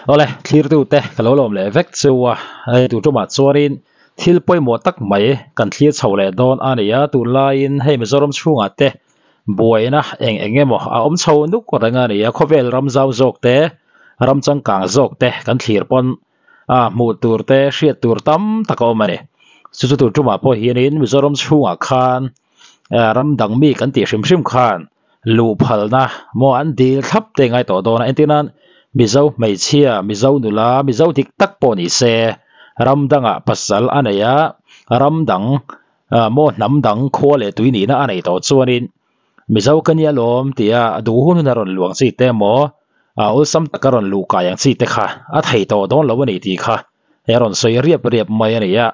Awle, thlirtute ka lo lawm leh vek chu a, hei tur tumah chuanin thil pawimawh tak mai kan thlir chho leh dawn a ni a, tunlaiin hei Mizoram chhungah te buaina eng eng emaw a awm chho nuk reng a ni a, khawvel ram zau zawk te, ram changkang zawk te kan thlir pawn a hmuh tur te hriat tur tam tak a awm a ni. Chu chu tur tumah pawh hianin Mizoram chhungah khan ram dang mi kan tih hrim hrim khan luh phalna maw an dil thlap te ngai tawh dawn a entir nan Mizo hmeichhia Mizo nula Mizo dik tak pawh ni se ram dangah pasal a nei a ram dang maw hnam dang khua leh tui nihna a nei tawh chuanin Mizo ka nia lawm tia a duh hun hun a rawn luang chi te maw a awlsam taka rawn luh kai ang chi te kha a thei tawh dawn lo a ni tih kha he rawn sawi riap riap mai a ni a,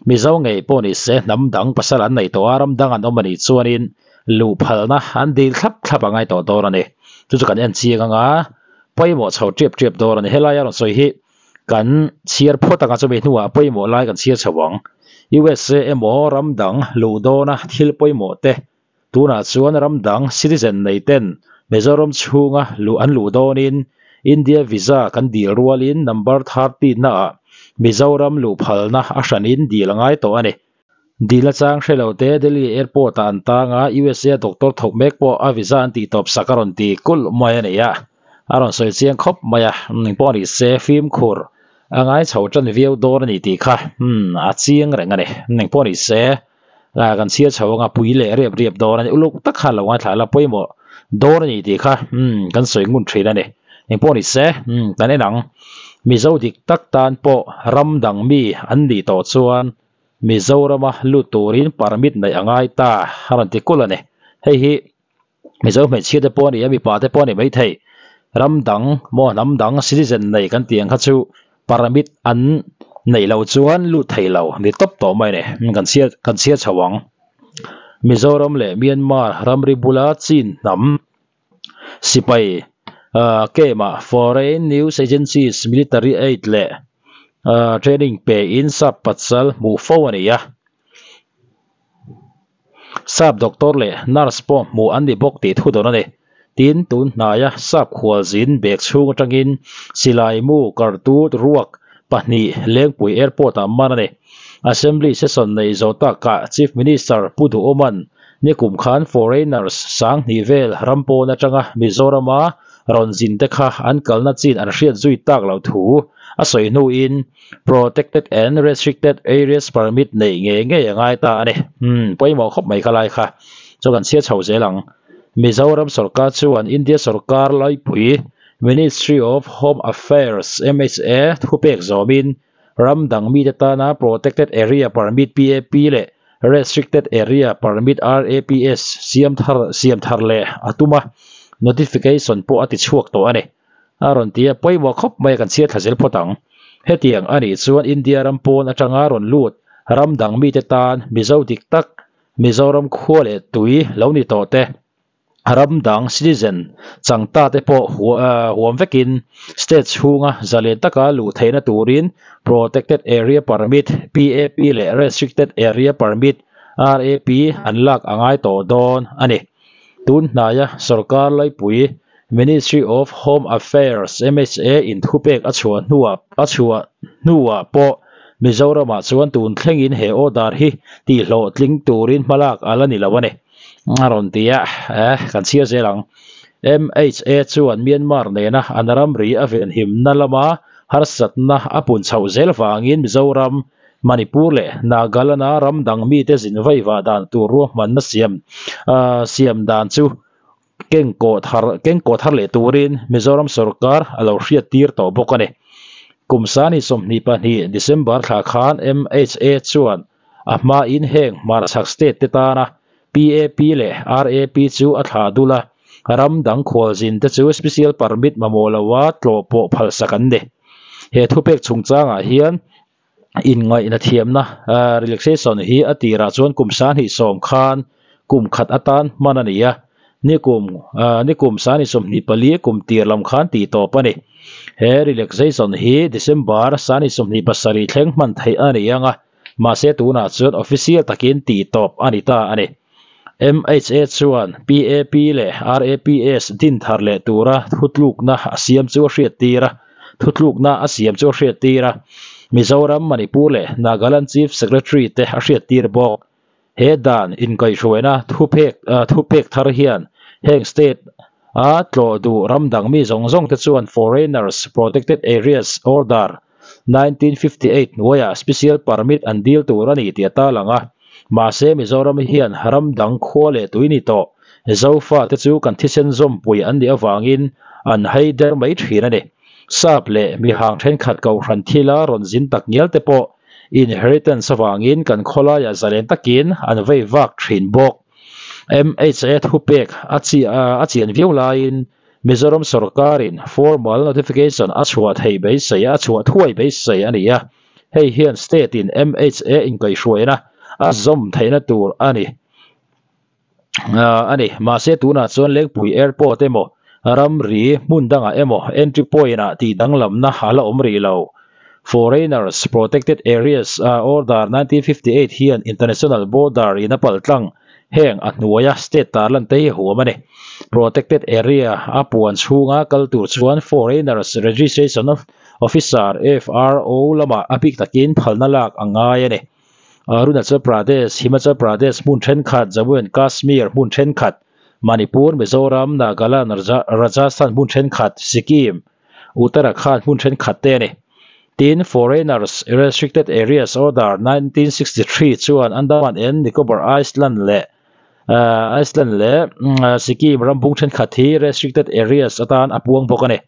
Mizo ngei pawh ni se hnam dang pasal an nei tawh a, ram dang an awm a nih chuanin luh phalna an dil thlap thlap a ngai tawh dawn a ni. Chu chu kan en chiang ang a, pawimawh chho ṭiap ṭiap dawn a ni. Helai a rawn sawi hi kan chhiar phawt ang a, chumi hnuah pawimawh lai kan chhiar chho ang. USA emaw ram dang luh dawna thil pawimawh te Tunah chuan ram dang citizen nei ten Mizoram chhunga luh an luh dawnin India visa kan dil rualin number 30 naah Mizoram luh phalna a hranin dil a ngai tawh a ni. Dil a chang hre lo te Delhi airport ah an tang a, USA doctor thawk mek pawh a visa an tih tawp sak a rawn ti kulh mai a ni a, a rawn sawi chiang khawp mai a, engpawh ni se fimkhur a ngai chho tan viau dawn a ni tih kha a chiang reng a ni, engpawh ni se. Ah kan chhiar chho anga pui leh riap riap dawn a ni uluk tak khan lo ngaithla la pawimawh dawn a ni tih kha umm kan sawi ngun thin a ni engpawh ni se umm kan en ang Mizo dik tak tan pawh ram dang mi an nih tawh chuan Mizorama lut turin permit neih a ngai ta a rawn ti kulh a ni hei hi Mizo hmeichhia te pawh a ni a mipa te pawh a ni maithei ram dang maw hnam dang citizen nei kan tih ang kha chu permit an neih loh chuan lut thei lo ni tawp tawh mai a ni kan chhiar kan chhiar chho ang Mizoram leh Myanmar ramri bula chin hnam sipai ah camp ah foreign news agencies military aid leh ah training pe in sap patsal hmuh fo a ni a. Sap doctor leh nurse pawh hmuh an ni bawk tih thu dawn a ni. Tin, tun hnaia sap khualzin bag chhung atangin silai mu kartut ruak pahnih Lengpui Airport ah man a ni. Assembly session nei zawh takah Chief Minister Pu Duhawman nikum khan foreigners sanghnih vel ram pawn atanga Mizorama rawn zin te kha an kalna chin an hriat zui tak loh thu a sawi hnuin Protected and Restricted Areas Permit neih ngei ngei a ngai ta a ni. Umm, pawimawh khawp mai kha lai kha. Chu kan chhiar chho zel ang. Mizoram sorkar chuan India sorkar laipui Ministry of Home Affairs, MHA, thupek zawmin ram dang mite tana Protected Area Permit, PAP, leh Restricted Area Permit, RAPS, siam thar siam thar leh a tum a, notification pawh a ti chhuak tawh a ni. A rawn ti a, pawimawh khawp mai a kan chhiar thla zel phawt ang. Hetiang a nih chuan India ram pawn atanga rawn lut ram dang mite tan Mizo dik tak, Mizoram khua leh tui lo ni tawh te, ram dang citizen chang ta te pawh huam vekin state chhunga zalen taka luh theihna turin Protected Area Permit, PAP, leh Restricted Area Permit, RAP, an lak a ngai tawh dawn a ni. Tun hnaia sorkar laipui Ministry of Home Affairs, MHA, in thupek a chhuah hnuah a chhuah hnuah pawh Mizoramah chuan tun thlengin he order hi tihhlawhtling turin hmalak a la ni lo a ni, a rawn ti a, kan chhiar zel ang. MHA chuan Myanmar nena an ramri a venhimna lama harsatna a pun chhoh zel vangin Mizoram Manipur leh Nagaland-a ram dang mite zin vaivah dan tur ruahmanna siam siam dan chu kengkawh thar kengkawh thar leh turin Mizoram sorkar a lo hriat tir tawh bawk a ni. Kum sani 22 December thla khan MHA chuan a hmain heng hmarchhak state te tana PAP leh RAP chu a thlah dul a, ram dang khualzin te chu special permit mamawh loa tlawh pawh phalsak an ni. He thupek chungchangah hian inngaihna thiamna relaxation hi a tirah chuan kum sanghnih sawm khan kum khat atan hman a ni a, nikum nikum sanghnih 24 kum tir lam khan tih tawp a ni. He relaxation hi December sanghnih 27 thleng hman theih a ni ang a, mahse tunah chuan official takin tih tawp a ni ta a ni. MHA chuan PAP leh RAPS din thar leh tura thutlukna a siam chu a hriat tir a. thutlukna a siam chu a hriattir a, Mizoram, Manipur leh Nagaland Chief Secretary te a hriattir bawk. He dan inkaihhruaina thupek thupek thar hian heng state a tlawh duh ram dang mi zawng zawng te chuan Foreigners Protected Areas Order 1958 hnuaiah special permit an dil tur a ni tih a tarlang a. Mahse Mizoram hian ram dang khua leh tui ni tawh Zofa te chu kan thisen zawmpui an nih avangin an hai der mai thin a ni. Sap leh mihang thenkhat kohhran thila rawn zin tak ngial te pawh inheritance avangin kan khawlaiah zalen takin an vei vak thin bawk. MHA thupek a a chian viau laiin Mizoram sawrkarin formal notification a chhuah theih beisei a chhuah thuai beisei a ni a, hei hian state in MHA inkaihhruaina a zawm theihna tur a ni a ni. Mahse tunah chuan Lengpui Airport emaw ramri hmun dangah emaw entry point ah tih danglamna a la awm rih lo. Foreigners Protected Areas Order 1958 hian international border in a paltlang heng a hnuaia state tarlan te hi a huam a ni. Protected Area a puan chhunga kal tur chuan Foreigners Registration Officer, FRO, lamah a bik takin phalna lak a ngai a ni. Arunachal Pradesh, Himachal Pradesh hmun thenkhat, Jammu and Kashmir hmun thenkhat, Manipur, Mizoram, Nagaland, Rajasthan hmun thenkhat, Sikkim, Uttarakhand hmun thenkhat te a ni. Tin, Foreigners Restricted Areas Order 1963 chuan Andaman and Nicobar Island leh Iceland leh Sikkim ram bung thenkhat hi restricted areas atan a puang bawk a ni.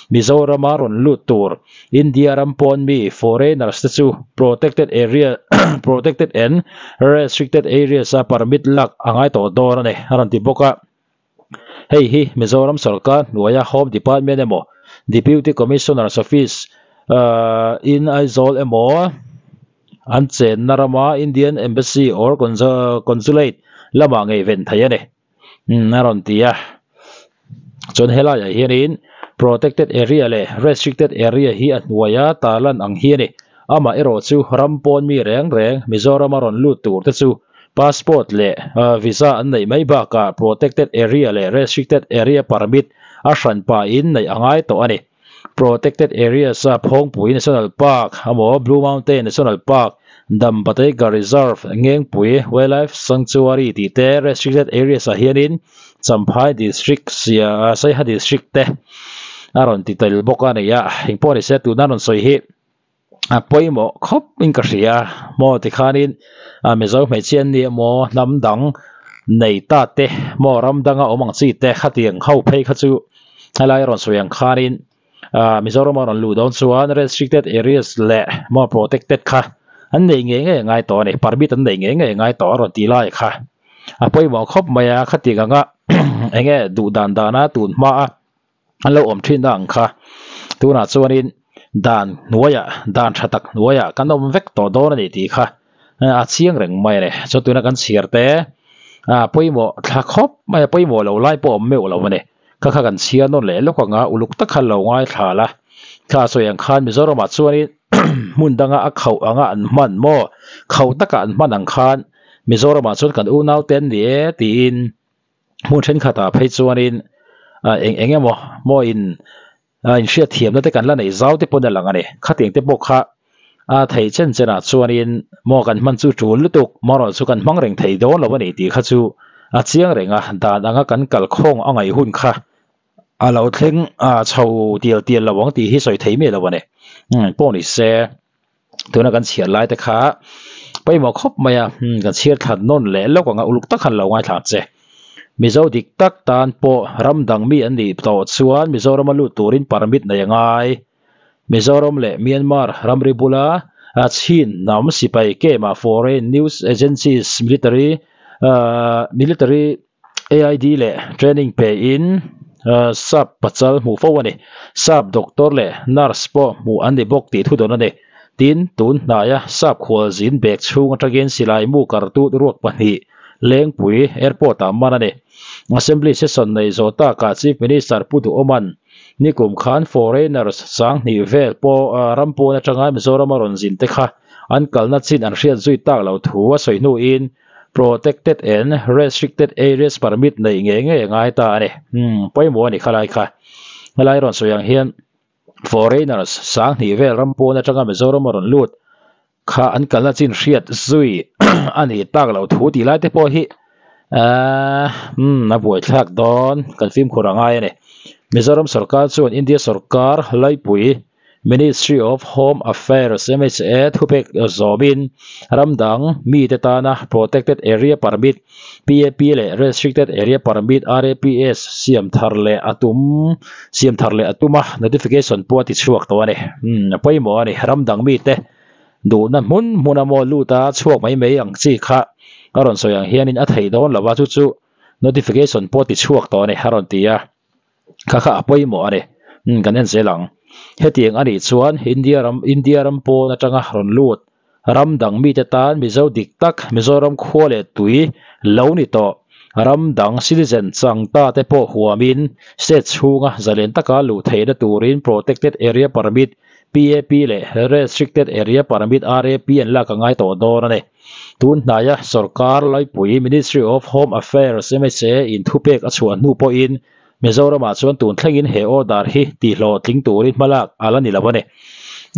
Mizorama rawn lut tur India ram pawn mi foreigners te chu protected area protected and restricted areas a permit lak a ngai tawh dawn a ni a rawn ti bawk a. Hei hi Mizoram sorkar hnuaia Home Department emaw Deputy Commissioner's Office in Aizawl emaw an chenna rama Indian Embassy or Consulate lamah ngaihven thei a ni a rawn ti a. Chuan helaiah hianin Protected Area leh Restricted Area hi a hnuaia tarlan ang hi a ni. Amah erawh chu ram pawn mi reng reng Mizorama rawn lut tur te chu Passport leh visa an neih mai bakah Protected Area leh Restricted Area permit a hran pahin neih a ngai tawh a ni. Protected Areas a Phawngpui National Park emaw Blue Mountain National Park, Dampa Tiger Reserve, Ngengpui Wildlife Sanctuary tih te Restricted Areas ah hianin Champhai District, Saiha District te a rawn ti tel bawk a ni a, engpawh ni se tuna rawn sawi hi. a pawimawh khawp in ka hria maw tikhanin a mizo hmeichhia an ni emaw hnam dang nei ta te maw ram danga awm ang chi te khatiang ho phei kha chu helai a rawn sawi ang khanin ah Mizoram a rawn luh dawn chuan restricted areas leh maw protected kha an nei ngei ngei a ngai tawh a ni permit an nei ngei ngei a ngai tawh a rawn tih lai kha a pawimawh khawp mai a khatiang anga eng nge duh dan dana tun hma a. an lo awm thin ang kha tunah chuanin dan hnuaiah dan tha tak hnuaiah kan awm vek tawh dawn a ni tih kha a chiang reng mai a ni chuan tuna kan chhiar te ah pawimawh thla khawp mai a pawimawh lo lai pawh a awm meuh lo a ni kha kha kan chhiar nawn leh lawk ang a uluk tak khan lo ngaithla la thla sawi ang khan Mizoramah chuanin hmun danga a khauh anga an hman maw khauh taka an hman ang khan Mizoramah chuan kan unau te an ni e tiin. Hmun thenkhatah phei chuanin ah eng eng emaw maw in ah inhriat thiamna te kan la neih zau te pawn a lang a ni. Khatiang te pawh kha a theih chen chenah chuanin maw kan hman chu tul lutuk marawh chu kan hmang reng thei dawn lo a ni tih kha chu a chiang reng a, dan anga kan kalkhawng a ngaih hun kha a lo thleng ah chho tial tial lo ang tih hi sawi thei miah lo a ni. Umm pawh ni se. Tuna kan chhiar lai te kha pawimawh khawp mai a, kan chhiar thlat nawn leh lawk ang a, uluk tak khan lo ngaithla che. Mizo dik tak tan pawh ram dang mi an nih tawh chuan Mizorama lut turin permit nei a ngai. Mizoram leh Myanmar ramri bula Chin hnam sipai camp ah foreign news agencies military military AID leh training pe in sap pachal hmuh fo a ni. Sap doctor leh nurse pawh hmuh an ni bawk tih thu dawn a ni. Tin, tun hnaia sap khualzin bag chhung atangin silai mu kartut ruak pahnih Lengpui Airport ah man a ni. Assembly session nei zawh takah Chief Minister Pu Duhawman nikum khan foreigners sanghnih vel pawh ram pawn atanga Mizoram a rawn zin te kha an kalna chin an hriat zui tak lo thu a sawi hnuin Protected and Restricted Areas Permit neih ngei ngei a ngai ta a ni. Umm, pawimawh a ni khalai kha. Helai rawn sawi ang hian Foreigners 2000 vel ram pawn atanga Mizoram a rawn lut kha an kalna chin hriat zui a ni tak lo thu tih lai te pawh hi ahh umm a buaithlak dawn kan fimkhur a ngai a ni. Mizoram sorkar chuan India sorkar laipui Ministry of Home Affairs, MHA, thupek zawmin ramdang mite tana Protected Area Permit, PAP, leh Restricted Area Permit, RAPS, siam thar leh a tum siam thar leh a tum a, notification pawh a ti chhuak tawh a ni. Umm a pawimawh a ni. Ramdang mite duhna hmun hmuna maw lut a chhuak mai mai ang chi kha a rawn sawi ang hianin a theih dawn lo a, chu chu notification pawh a ti chhuak tawh a ni a rawn ti a. Kha kha a pawimawh a ni. Umm kan en zel ang. Hetiang a nih chuan India ram India ram pawn atanga rawn lut ram dang mite tan Mizo dik tak Mizoram khua leh tui lo ni tawh ram dang citizen chang ta te pawh huamin state chhunga zalen taka luh theihna turin Protected Area Permit, PAP, leh Restricted Area Permit, RAP, an lak a ngai tawh dawn a ni. Tun hnaia sorkar laipui Ministry of Home Affairs, MHA, in thupek a chhuah hnu pawhin Mizoramah chuan tun thlengin he order hi tihhlawhtling turin hmalak a la ni lo a ni.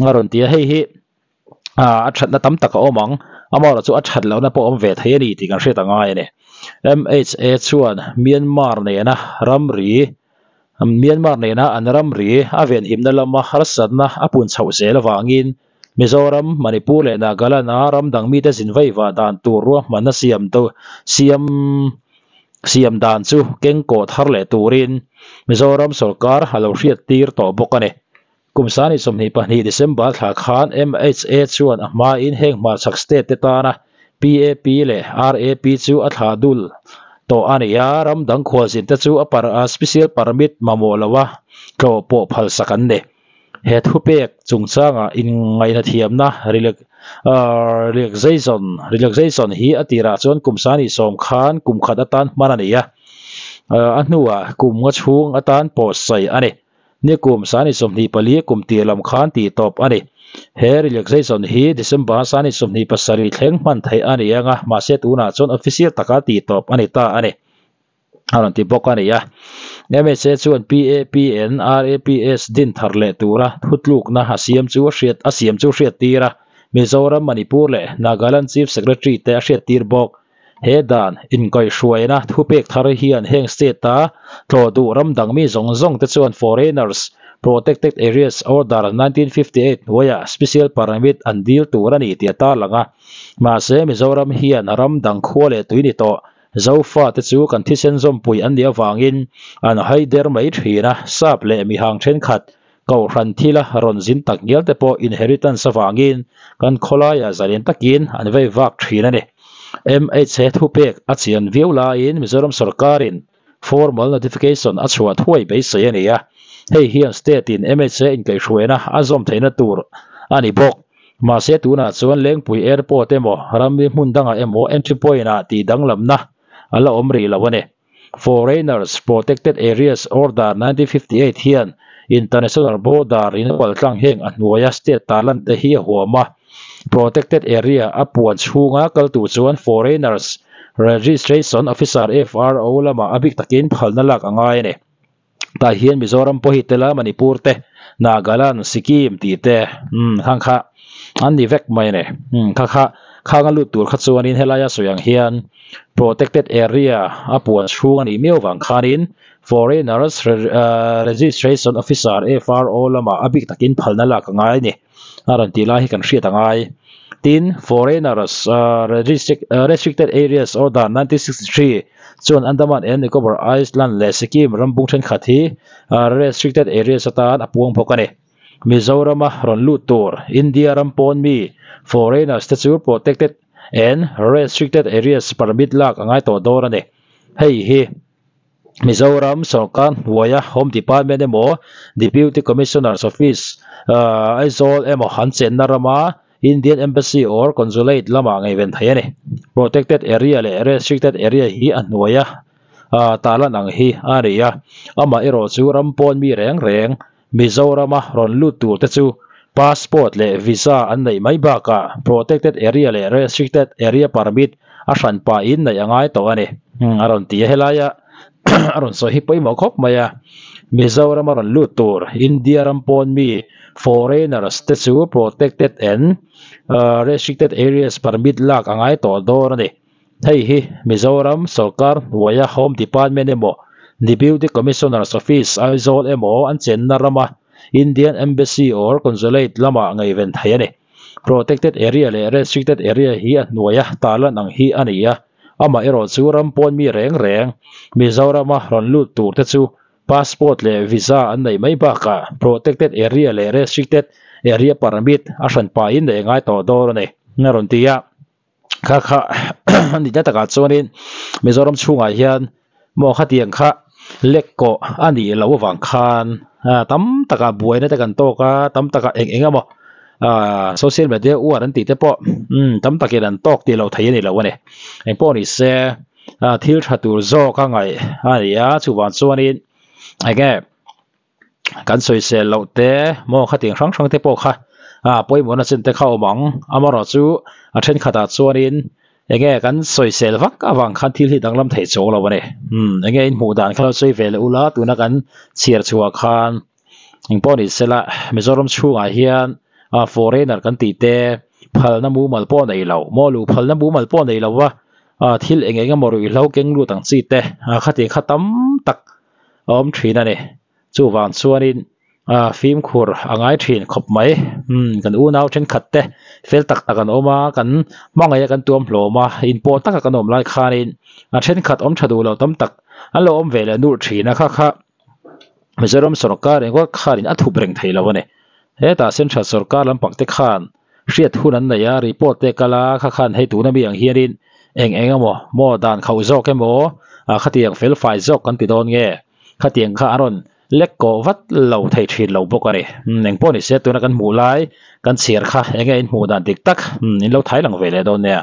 A rawn ti a, hei hi a thatna tam tak a awm ang, amaherawh chu a that lohna pawh a awm ve thei a ni tih kan hriat a ngai a ni. MHA chuan Myanmar nena ramri Myanmar nena an ramri a venhimna lama harsatna a pun chhoh zel avangin Mizoram, Manipur leh Nagaland-a ram dang mite zin veiva dan tur ruahmanna siam siam siam dan chu kengkaw thar leh turin Mizoram sorkar a lo hriattir tawh bawk a ni. Kum 22 December thla khan MHA chuan a hmain heng hmarchhak state te tana PAP leh RAP chu a thlah dul tawh a ni a, ram dang khualzin te chu a special permit mamawh loa tlawh pawh phalsak an ni. He thupek chungchanga inngaihna thiamna relaxation relaxation hi a tirah chuan kum 20 khan kum khat atan hman a ni a, a hnuah kum nga chhung atan pawhsaih a ni. Nikum 24 kum tir lam khan tih tawp a ni. He relaxation hi December 27 thleng hman theih a ni ang a, mahse tunah chuan official taka tih tawp a ni ta a ni. A rawn ti bawk a ni a. MHA chuan PAPN RAPS din thar leh tura thutlukna a siam chu a hriat a siam chu hriattir a, Mizoram, Manipur leh Nagaland Chief Secretary te a hriattir bawk. He dan inkaihhruaina thupek thar hian heng state-a tlawh duh ram dang mi zawng zawng te chuan Foreigners Protected Areas Order 1958 hnuaiah Special Permit an dil tur a ni tih a tarlang a. Mahse, Mizoram hian ram dang khua leh tui ni tawh Zofate chu kan thisen zawmpui an nih avangin an haider mai thin a, sap leh mihang thenkhat kohhran thila rawn zin tak ngial te pawh inheritance avangin kan khawlaiah zalen takin an vei vak thin a ni. MHA thupek a chian viau laiin Mizoram sorkarin formal notification a chhuah thuai beisei a ni a, hei hian state in MHA inkaihhruaina a zawm theihna tur a ni bawk. Mahse tunah chuan Lengpui Airport emaw ramri hmun dangah emaw entry point ah tih danglamna a la awm rih lo a ni. Foreigners Protected Areas Order 1958 hian international border in a paltlang heng a hnuaia state tarlan te hi a huam a. Protected area a puan chhunga kal tur chuan Foreigners Registration Officer, FRO, lamah a bik takin phalna lak a ngai a ni. Tah hian Mizoram pawh hi tel a, Manipur te, Nagaland, Sikkim tih te umm khang kha an ni vek mai a ni. Umm kha kha khang a lut tur kha chuanin helaia sawi ang hian protected area a puan chhung a nih miau vang khanin Foreigners Registration Officer, FRO, lamah a bik takin phalna lak a ngai a ni. A rawn tih lai hi kan hriat a ngai. Tin, Foreigners Restricted Areas Order 1963 chuan Andaman and Nicobar Island leh Sikkim ram bung thenkhat hi Restricted Areas atan a puang bawk a ni. Mizorama rawn lut tur India ram pawn mi foreigners te chu Protected and Restricted Areas permit lak a ngai tawh dawn a ni. Hei hi. Mizoram sorkar hnuaia Home Department emaw Deputy Commissioner's Office Aizawl emaw an chenna rama Indian Embassy or Consulate lamah ngaihven thei a ni. Protected Area leh Restricted Area hi a hnuaia tarlan ang hi a ni a, amaherawh chu ram pawn mi reng reng Mizorama rawn lut tur te chu Passport leh Visa an neih mai bakah Protected Area leh Restricted Area Permit a hran pahin neih a ngai tawh a ni a rawn ti a. Helaia a rawn sawi hi pawimawh khawp mai a. Mizoram a rawn lut tur India ram pawn mi, foreigners, te chu Protected and Restricted Areas permit lak a ngai tawh dawn a ni. Hei hi Mizoram sawrkar hnuaia Home Department emaw Deputy Commissioner's Office Aizawl emaw an chenna rama Indian Embassy or Consulate lamah ngaihven thei a ni. Protected Area leh Restricted Area hi a hnuaia tarlan ang hi a ni a, amaherawh chu ram pawn mi reng reng Mizorama rawn lut tur te chu Passport leh Visa an neih mai bakah Protected Area leh Restricted Area Permit a hran pahin neih a ngai tawh dawn a ni, a rawn ti a. Kha kha a nihna takah chuanin Mizoram chhungah hian maw khatiang kha lek kawh a nih loh avang khan tam takah buaina te kan tawk a, tam takah eng eng emaw ah social media uar an tih te pawh tam takin an tawk tih loh thei a ni lo a ni. Engpawh ni se thil tha tur zawk a ngaih a ni a, chuvang chuanin enge kan sawisel loh te maw khatiang hrang hrang te pawh kha ah pawimawhna chin te kha a awm ang amaherawh chu a thenkhatah chuanin enge kan sawisel vak avang khan thil hi danglam thei chawk lo a ni umm enge in hmuh dan kha lo sawi ve leh ula tuna kan chhiar chhuah khan engpawh ni sela Mizoram chhungah hian ah foreigner kan tih te phalna mumal pawh nei lo maw luh phalna mumal pawh nei lo va ah thil eng eng emaw ruihhlo keng lut ang chi te ah khatiang kha tam tak. a awm thin a ni. Chuvang chuanin ah fimkhur a ngai thin khawp mai. Umm kan unau thenkhat te fel tak tak an awm a, kan hmangaih a kan tuam hlawm a, inpawh taka kan awm lai khanin a thenkhat awm tha duh lo tam tak an lo awm ve leh nulh thin a, kha kha Mizoram sawrkar engkual khanin a thup reng thei lo a ni. Hetah Central sawrkar lampang te khan hriat hun an nei a, report te kal a, kha khan hei tuna mi ang hianin eng eng emaw maw dan khauh zawk emaw ah khatiang fel fai zawk kan ti dawn nge khatiang kha an rawn lek kawh vat lo thei thin lo bawk a ni. Umm engpawh ni se tuna kan hmuh lai kan chhiar kha enge in hmuh dan dik tak umm in lo thai lang ve leh dawn nia.